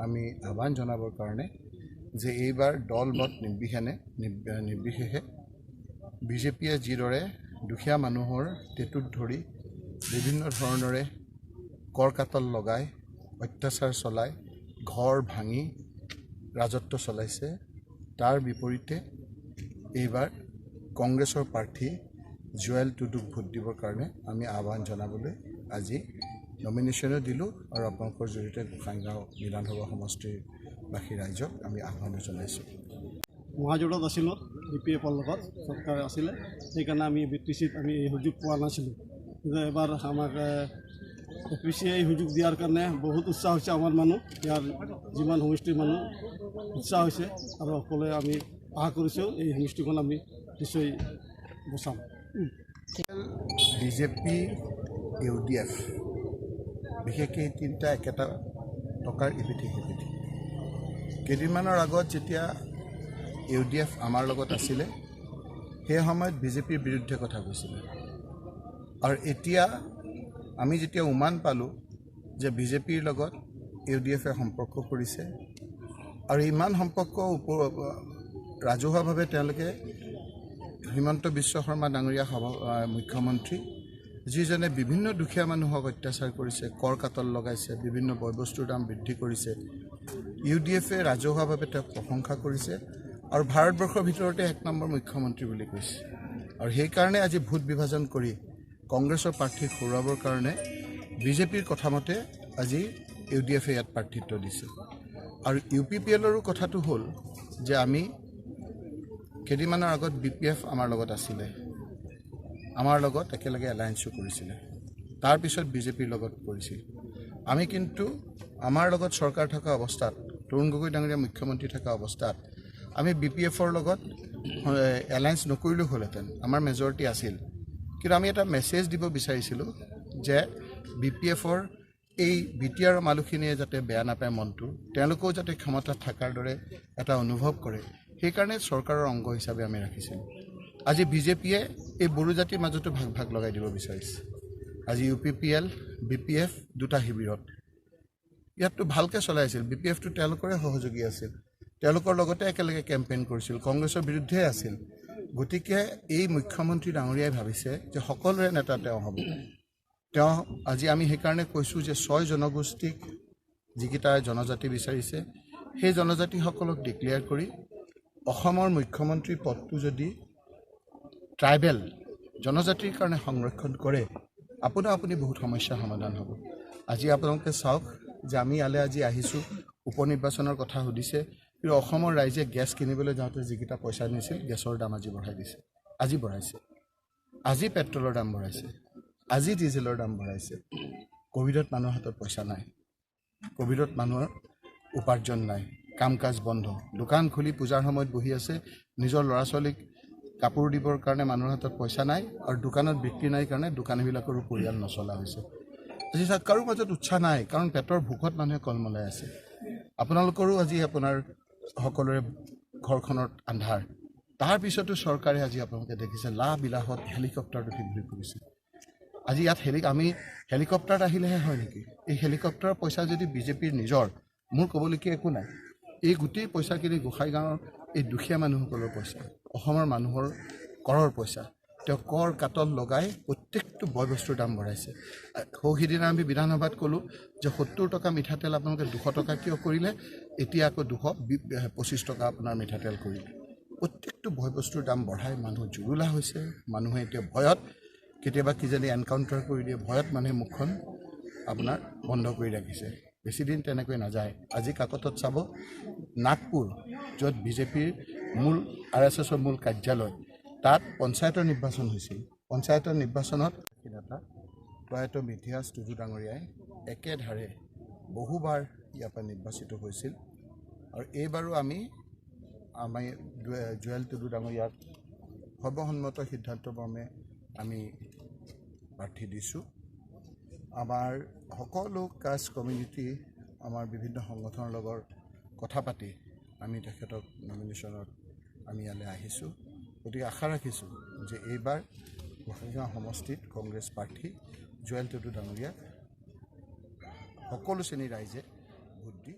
আমি আহ্বান জনাবৰ কাৰণে যে এইবাৰ দল মত নিৰ্বিশেষে বিজেপিয়ে যিদৰে দুখীয়া মানুহৰ টেটুত ধৰি বিভিন্ন ধৰণেৰে কৰ কাটল লগাই, অত্যাচাৰ চলাই, ঘৰ ভাঙি ৰাজত্ব চলাইছে, তাৰ বিপৰীতে এইবাৰ কংগ্ৰেছৰ প্ৰাৰ্থী জুৱেল টুডুক ভোট দিবৰ কাৰণে আমি আহ্বান জনাবলৈ আজি নমিনেশ্যনো দিলোঁ আৰু আপোনালোকৰ জৰিয়তে গোসাঁইগাঁও বিধানসভা সমষ্টিৰবাসী ৰাইজক আমি আহ্বানো জনাইছোঁ। মহাজোঁটত আছিলোঁ, বিপিএফৰ লগত চৰকাৰ আছিলে, সেইকাৰণে আমি বিটিচিত আমি এই সুযোগ পোৱা নাছিলোঁ। কিন্তু এবাৰ আমাক এপিচিয়ে এই সুযোগ দিয়াৰ কাৰণে বহুত উৎসাহ হৈছে। আমাৰ মানুহ, ইয়াৰ যিমান সমষ্টিৰ মানুহ উৎসাহ হৈছে আৰু সকলোৱে আমি আশা কৰিছোঁ, এই সমষ্টিখন আমি নিশ্চয় বচাম। বিজেপি, ইউডিএফ বিশেষকৈ এই তিনিটা একেটা টকাৰ ইপিঠি সিপিঠি। কেইদিনমানৰ আগত যেতিয়া ইউডিএফ আমাৰ লগত আছিলে, সেই সময়ত বিজেপিৰ বিৰুদ্ধে কথা কৈছিলে আৰু এতিয়া আমি যেতিয়া উমান পালোঁ যে বিজেপিৰ লগত ইউডিএফে সম্পৰ্ক কৰিছে আৰু ইমান সম্পৰ্ক ৰাজহুৱাভাৱে তেওঁলোকে হিমন্ত বিশ্ব শৰ্মা ডাঙৰীয়া সভা মুখ্যমন্ত্ৰী, যিজনে বিভিন্ন দুখীয়া মানুহক অত্যাচাৰ কৰিছে, কৰ কাটল লগাইছে, বিভিন্ন বয় বস্তুৰ দাম বৃদ্ধি কৰিছে, ইউডিএফে ৰাজহুৱাভাৱে তেওঁক প্ৰশংসা কৰিছে আৰু ভাৰতবৰ্ষৰ ভিতৰতে এক নম্বৰ মুখ্যমন্ত্ৰী বুলি কৈছে। আৰু সেইকাৰণে আজি ভোট বিভাজন কৰি কংগ্ৰেছৰ প্ৰাৰ্থীক হৰুৱাবৰ কাৰণে বিজেপিৰ কথামতে আজি ইউডিএফে ইয়াত প্ৰাৰ্থিত্ব দিছে। আৰু ইউপিপিএলৰো কথাটো হ'ল যে আমি কেইদিনমানৰ আগত বিপিএফ আমাৰ লগত আছিলে, আমাৰ লগত একেলগে এলায়েন্সো কৰিছিলে, তাৰপিছত বিজেপিৰ লগত কৰিছিল। আমি কিন্তু আমাৰ লগত চৰকাৰ থকা অৱস্থাত, তৰুণ গগৈ ডাঙৰীয়া মুখ্যমন্ত্ৰী থকা অৱস্থাত আমি বিপিএফৰ লগত এলায়েন্স নকৰিলেও হ'লহেঁতেন, আমাৰ মেজৰিটি আছিল। কিন্তু আমি এটা মেছেজ দিব বিচাৰিছিলোঁ যে বিপিএফৰ এই বিটিআৰৰ মানুহখিনিয়ে যাতে বেয়া নাপায় মনটো, তেওঁলোকেও যাতে ক্ষমতাত থকাৰ দৰে এটা অনুভৱ কৰে, সেইকাৰণে চৰকাৰৰ অংগ হিচাপে আমি ৰাখিছিলোঁ। আজি বিজেপিয়ে এই বড়ো জাতিৰ মাজতো ভাগ ভাগ লগাই দিব বিচাৰিছে। আজি ইউপিপিএল, বিপিএফ দুটা শিবিৰত ইয়াততো ভালকৈ চলাই আছিল। বিপিএফটো তেওঁলোকৰে সহযোগী আছিল, তেওঁলোকৰ লগতে একেলগে কেম্পেইন কৰিছিল, কংগ্ৰেছৰ বিৰুদ্ধে আছিল। গতিকে এই মুখ্যমন্ত্ৰী ডাঙৰীয়াই ভাবিছে যে সকলোৰে নেতা তেওঁ হ'ব। তেওঁ আজি আমি সেইকাৰণে কৈছোঁ যে ছয় জনগোষ্ঠীক যিকেইটা জনজাতি বিচাৰিছে, সেই জনজাতিসকলক ডিক্লেয়াৰ কৰি অসমৰ মুখ্যমন্ত্ৰী পদটো যদি ট্ৰাইবেল জনজাতিৰ কাৰণে সংৰক্ষণ কৰে, আপোনা আপুনি বহুত সমস্যা সমাধান হ'ব। আজি আপোনালোকে চাওক যে আমি ইয়ালৈ আজি আহিছোঁ, উপ নিৰ্বাচনৰ কথা সুধিছে, কিন্তু অসমৰ ৰাইজে গেছ কিনিবলৈ যাওঁতে যিকেইটা পইচা নিছিল, গেছৰ দাম আজি বঢ়াই দিছে, আজি বঢ়াইছে, আজি পেট্ৰলৰ দাম বঢ়াইছে, আজি ডিজেলৰ দাম বঢ়াইছে। ক'ভিডত মানুহৰ হাতত পইচা নাই, ক'ভিডত মানুহৰ উপাৰ্জন নাই, কাম কাজ বন্ধ, দোকান খুলি পূজাৰ সময়ত বহি আছে, নিজৰ ল'ৰা ছোৱালীক কাপোৰ দিবৰ কাৰণে মানুহৰ হাতত পইচা নাই আৰু দোকানত বিক্ৰী নাই কাৰণে দোকানীবিলাকৰো পৰিয়াল নচলা হৈছে। আজি চাওক, কাৰো মাজত উৎসাহ নাই, কাৰণ পেটৰ ভোকত মানুহে কলমলাই আছে। আপোনালোকৰো আজি আপোনাৰ সকলোৰে ঘৰখনত আন্ধাৰ, তাৰপিছতো চৰকাৰে আজি আপোনালোকে দেখিছে লাহ বিলাহত হেলিকপ্টাৰত উঠি ঘূৰি ফুৰিছে। আজি ইয়াত আমি হেলিকপ্টাৰত আহিলেহে হয় নেকি? এই হেলিকপ্টাৰৰ পইচা যদি বিজেপিৰ নিজৰ, মোৰ ক'বলগীয়া একো নাই। এই গোটেই পইচাখিনি গোসাঁইগাঁৱৰ এই দুখীয়া মানুহসকলৰ পইচা, অসমৰ মানুহৰ কৰৰ পইচা। তেওঁ কৰ কাটল লগাই প্ৰত্যেকটো বয় বস্তুৰ দাম বঢ়াইছে। সৌ সিদিনা আমি বিধানসভাত ক'লোঁ যে 70 টকা মিঠাতেল আপোনালোকে 200 টকা কিয় কৰিলে, এতিয়া আকৌ 225 টকা আপোনাৰ মিঠাতেল কৰিলে। প্ৰত্যেকটো বয় বস্তুৰ দাম বঢ়াই মানুহ জুৰুলা হৈছে। মানুহে এতিয়া ভয়ত কেতিয়াবা কিজানি এনকাউণ্টাৰ কৰি দিয়ে, ভয়ত মানুহে মুখখন আপোনাৰ বন্ধ কৰি ৰাখিছে। বেছিদিন তেনেকৈ নাযায়। আজি কাকতত চাব, নাগপুৰ য'ত বিজেপিৰ মূল আৰএছএছৰ মূল কাৰ্যালয়, তাত পঞ্চায়তৰ নিৰ্বাচন হৈছিল। পঞ্চায়তৰ নিৰ্বাচনত নেতা প্ৰয়াত মিথিয়াছ টুডু ডাঙৰীয়াই একেধাৰে বহুবাৰ ইয়াৰ পৰা নিৰ্বাচিত হৈছিল আৰু এইবাৰো আমি জুৱেল টুডু ডাঙৰীয়াক সৰ্বসন্মত সিদ্ধান্তক্ৰমে আমি প্ৰাৰ্থী দিছোঁ। আমাৰ সকলো কাষ্ট কমিউনিটি, আমাৰ বিভিন্ন সংগঠনৰ লগত কথা পাতি আমি তেখেতক নমিনেশ্যনত আমি ইয়ালৈ আহিছোঁ। গতিকে আশা ৰাখিছোঁ যে এইবাৰ গোসাঁইগাঁও সমষ্টিত কংগ্ৰেছ প্ৰাৰ্থী জুৱেল টুডু ডাঙৰীয়াক সকলো শ্ৰেণীৰ ৰাইজে ভোট দি